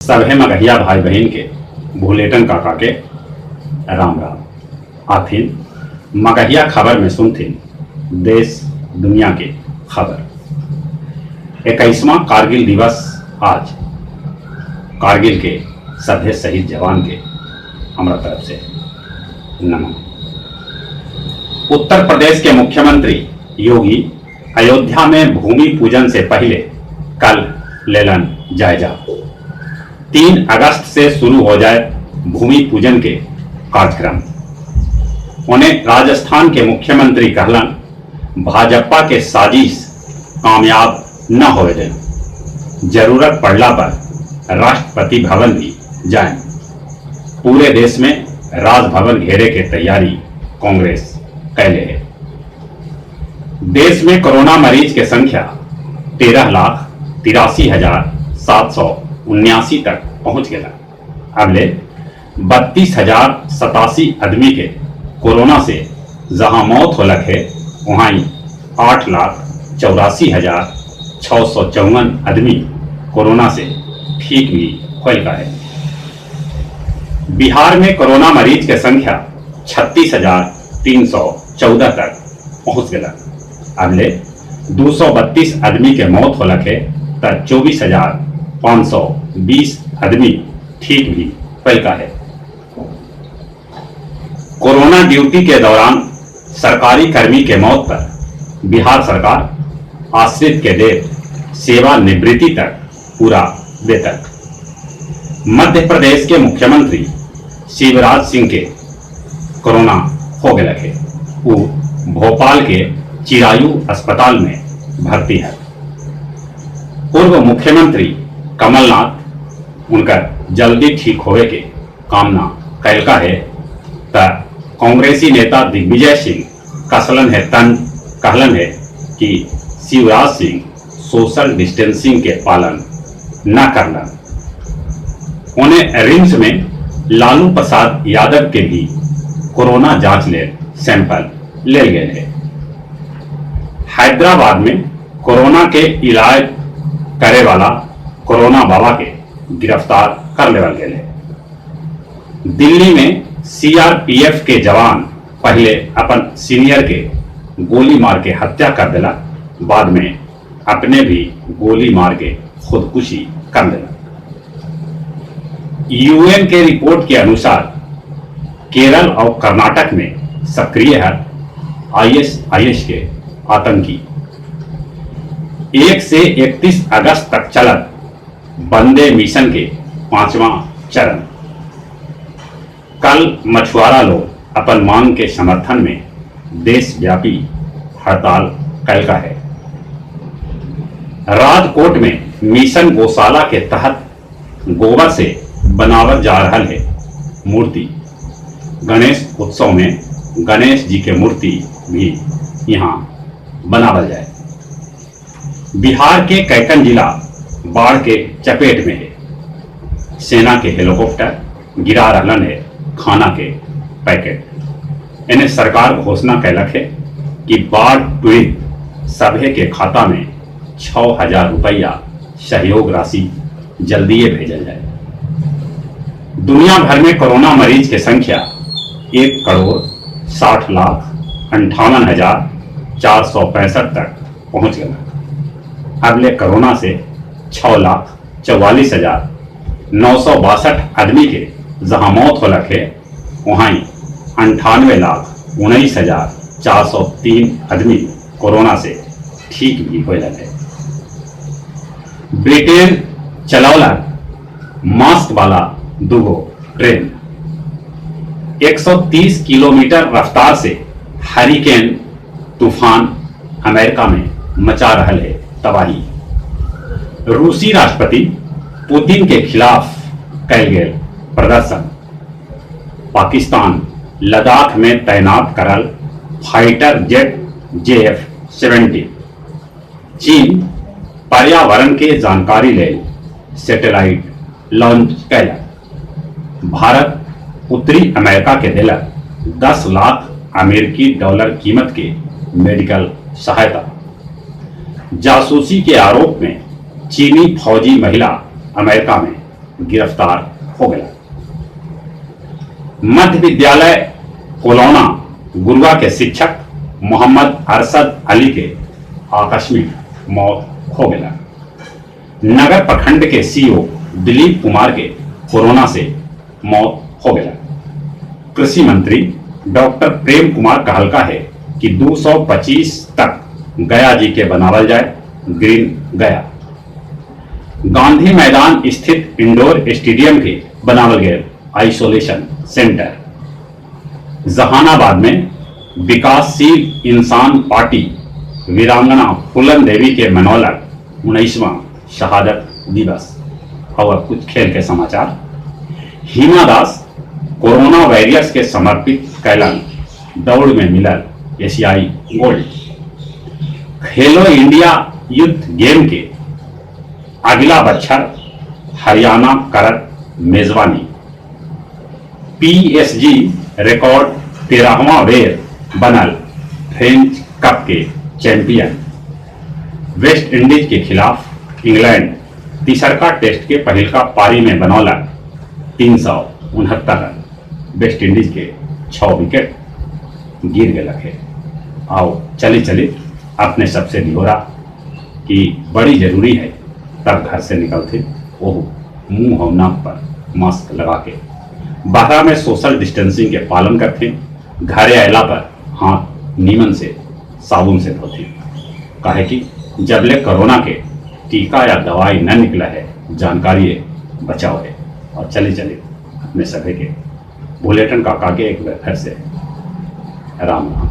सभे मगहिया भाई बहिन के भुलेटन काका के राम राम। आथिन मगहिया खबर में सुनथिन देश दुनिया के खबर। 21वां कारगिल दिवस आज। कारगिल के सभे शहीद जवान के हमरा तरफ से नमन। उत्तर प्रदेश के मुख्यमंत्री योगी अयोध्या में भूमि पूजन से पहले कल लेलन जायजा। 3 अगस्त से शुरू हो जाए भूमि पूजन के कार्यक्रम। उन्हें राजस्थान के मुख्यमंत्री कहलन भाजपा के साजिश कामयाब न होवे दें, जरूरत पड़ला पर राष्ट्रपति भवन भी जाए। पूरे देश में राजभवन घेरे के तैयारी कांग्रेस कैले है। देश में कोरोना मरीज के संख्या 13,83,779 तक पहुंच गया। अबले 32,087 आदमी के कोरोना से जहां मौत होलक है, वहां 8,84,654 आदमी कोरोना से ठीक भी होल का है। बिहार में कोरोना मरीज के संख्या 36,314 तक पहुंच गया। अबले 232 आदमी के मौत होलक है त 24,520 आदमी ठीक भी होल का है। कोरोना ड्यूटी के दौरान सरकारी कर्मी के मौत पर बिहार सरकार आश्रित के दे सेवानिवृत्ति तक पूरा वेतन। मध्य प्रदेश के मुख्यमंत्री शिवराज सिंह के कोरोना हो गया है। वो भोपाल के चिरायु अस्पताल में भर्ती है। पूर्व मुख्यमंत्री कमलनाथ उनका जल्दी ठीक होवे के कामना कैलका है त कांग्रेसी नेता दिग्विजय सिंह कसलन है तन कहलन है कि शिवराज सिंह सोशल डिस्टेंसिंग के पालन न करलन। उन्हें रिम्स में लालू प्रसाद यादव के भी कोरोना जांच ले सैंपल ले गए हैं। हैदराबाद में कोरोना के इलाज करे वाला कोरोना बाबा के गिरफ्तार कर लेवल गए है। दिल्ली में सीआरपीएफ के जवान पहले अपन सीनियर के गोली मार के हत्या कर दिला, बाद में अपने भी गोली मार के खुदकुशी कर दिला। यूएन के रिपोर्ट के अनुसार केरल और कर्नाटक में सक्रिय है आईएसआईएस के आतंकी। 1 से 31 अगस्त तक चलत वंदे मिशन के 5वां चरण। कल मछुआरा लोग अपन मांग के समर्थन में देशव्यापी हड़ताल कल का है। राजकोट में मिशन गौशाला के तहत गोबर से बनावल जा रहा है मूर्ति। गणेश उत्सव में गणेश जी के मूर्ति भी यहाँ बनावल जाए। बिहार के कैकन जिला बाढ़ के चपेट में है। सेना के हेलीकॉप्टर गिरा रहलन है खाना के पैकेट। इन्हें सरकार घोषणा कैलक है कि बाढ़ पीड़ित सभे के खाता में 6,000 रुपया सहयोग राशि जल्दी भेजल जाए। दुनिया भर में कोरोना मरीज के संख्या 1,60,58,465 तक पहुंच गया। अगले कोरोना से 6,44,962 आदमी के जहां मौत होलक है, वहां 98,19,403 आदमी कोरोना से ठीक भी होलक है। ब्रिटेन चलौलक मास्क वाला दुगो ट्रेन। 130 किलोमीटर रफ्तार से हरिकेन तूफान अमेरिका में मचा रहा है तबाही। रूसी राष्ट्रपति पुतिन के खिलाफ कैल गेल प्रदर्शन। पाकिस्तान लद्दाख में तैनात करल फाइटर जेट JF-17। चीन पर्यावरण के जानकारी लेल सैटेलाइट लॉन्च कैलक। भारत उत्तरी अमेरिका के दिलक 10 लाख अमेरिकी डॉलर कीमत के मेडिकल सहायता। जासूसी के आरोप में चीनी फौजी महिला अमेरिका में गिरफ्तार हो गेलन। मध्य विद्यालय कोलौना गुरुआ के शिक्षक मोहम्मद अरशद अली के आकस्मिक मौत हो गेलन। नगर प्रखंड के सीओ दिलीप कुमार के कोरोना से मौत हो गेलन। कृषि मंत्री डॉक्टर प्रेम कुमार कहलका है कि 225 तक गया जी के बनावल जाए ग्रीन गया। गांधी मैदान स्थित इंडोर स्टेडियम के बनावल गए आइसोलेशन सेंटर। जहानाबाद में विकासशील इंसान पार्टी वीरांगना फूलन देवी के मनौलक 19वां शहादत दिवस। और अब कुछ खेल के समाचार। हिमा दास कोरोना वायरस के समर्पित कैलन दौड़ में मिलल एशियाई गोल्ड। खेलो इंडिया यूथ गेम के अगला बच्छर हरियाणा करत मेजबानी। पीएसजी रिकॉर्ड 13वां बेर बनल फ्रेंच कप के चैंपियन। वेस्ट इंडीज के खिलाफ इंग्लैंड तीसरका टेस्ट के पहिलका पारी में बनौलक 369 रन। वेस्ट इंडीज के 6 विकेट गिर गए है। आओ चली चली अपने सबसे निहोरा कि बड़ी जरूरी है तब घर से निकलते ओह मुंह और नाक पर मास्क लगा के, बाहर में सोशल डिस्टेंसिंग के पालन करते, घरे अयला पर हाथ नीमन से साबुन से धोते। काहे कि जबले कोरोना के टीका या दवाई न निकला है, जानकारी है बचाओ है। और चले चले अपने सभी के बुलेटिन काका के एक बार फिर से राम राम।